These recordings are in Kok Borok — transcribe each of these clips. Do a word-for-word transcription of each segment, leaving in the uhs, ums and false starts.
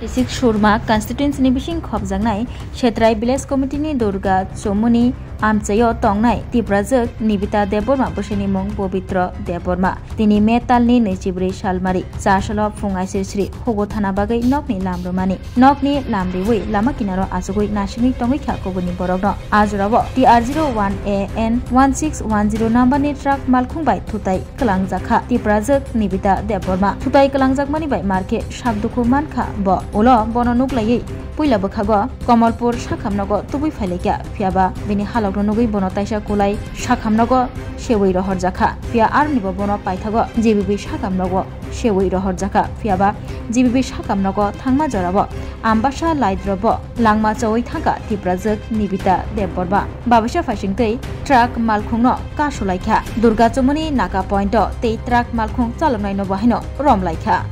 Isik Surma constituency ni bising khopjaknai Setrai Village Committee ni Durga Chomoni amchaio tongnai Tiprajwk Nibita Debbarma bwswini mung Pobitro Debbarma. Tini May talni nwichibrwi salmari cha salo phung aisir sri hugo thana bagwi nokni lam rwmani. Nokni lam riwi lama kinaro achugwi nasingwi tongwi kha kubuni borokno. A jorao T R zero one A N one six one zero number ni truck malkhung bai thutai kwlangjakha Tiprajwk Nibita Debbarma. Thutai kwlangjakmani bai markhe sak dukhu mankha bo. Ulo bono nuklaiwi puila bwkhago Komolpur sakhamnogo tubui phailaikha, phiyaba bini halokno nugwi bono taisa kulai sakhamnogo sewi rohorjakha. Phiya aronibo bono paithago G B B sakhamnogo sewi rohorjakha, phiyaba G B B sakhamnogo thangma jorao Ambasa Laidrobo langma chowi thangkha Tiprajwk Nibita Debbarma. Babaisa phaisingtwi truck malkhungno kasulaikha. Durga Chomoni Naga Point-o tei truck malkhung chaloknaino bo haino romlaikha.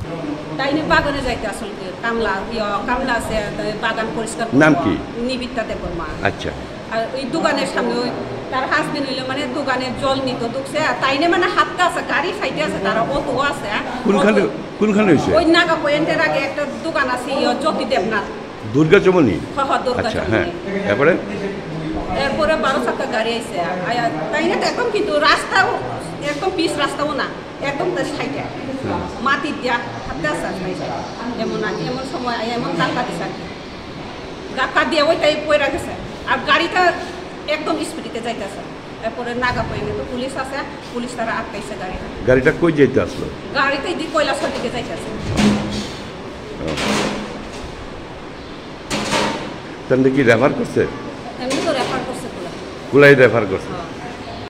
Taini bagane jaite asol ke kamla, yo, kamla se, tai bagan poriskar Nam korbo. Ki? Nibita Debbarma. Acha. Ar oi dogane samne oi tar husband hoile mane dogane jol nito dukse, taine mane hatta ase, gari saite ase, tara auto ase, Kunkhane, auto. Kunkhane hoise? Oi Naga Point-er age ekta dogan ase, yo, Jyoti Debnath. Durga Chomoni? Ho, ho, Durga Acha, Chomoni. Hya. Tarpore? Tarpore baro chakka gari aise. Aya, taine to ekdom kintu rasta o, ekdom pitch rasta o na. Ekdom to side-e. Hmm. Mati dia, hatta sa side-e. Emon na, emon somoy, emon dhakka disa. Dhakka dia oi tai poira gese. Ar gari ta ekdom speed-e jaitase. Tarpore Naga Point-e to police ase, police tara atkaise gari. গাড়িটা কই যাইতে আসলো? Gari ta idi Koilasor dike jaitase. ও। তাহলে কি রেফার করছে? এমনি তো রেফার করছে পুরা। কুলাই রেফার করছে? হ্যাঁ।